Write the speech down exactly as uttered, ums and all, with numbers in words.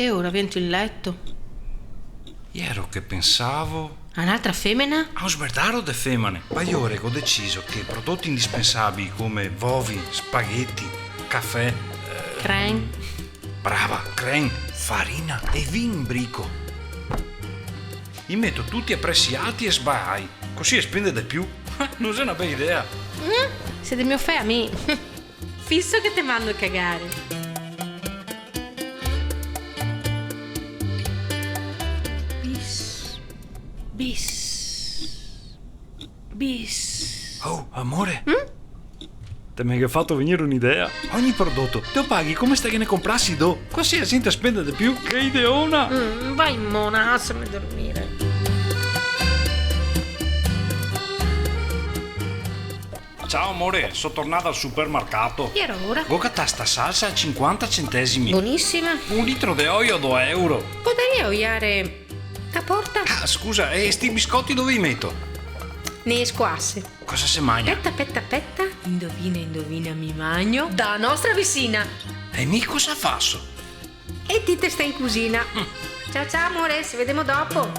E ora vien in leto. Iero che pensavo. A n'altra femena? A un sberdaro de femane. Paiore, go deciso che prodoti indispensabili come vovi, spagheti, cafè, eh, Crem. Brava, crem, farina e vin in brico. I meto tuti a presi alti e sbaai, cusì i spende de più. No xe na bea idea. Mm? Se te me o fè a mi. Fiso che te mando a cagare. Bis. Bis. Bis. Oh, amore. Mm? Te me ga fato vegnir un'idea. Ogni prodoto te o paghi come se te ghe ne comprasi do. Cusì a gente spende de più. Che ideona! Mm, va in mona, lasame dormire. Ciao, amore, so tornà dal supermercato. Iera ora. Go catà sta salsa a cinquanta centesimi. Bonisima. Un litro de oio a do euro. Podarìa oiare a porta? Ah, scusa, e sti biscoti dove i meto? Nele scoase. Cosa se magna? Peta, peta, peta. Indovina, indovina, mi magno da nostra visina. E mi cosa faso? E ti te stè in cusina. Mm. Ciao, ciao, amore, se vedemo dopo.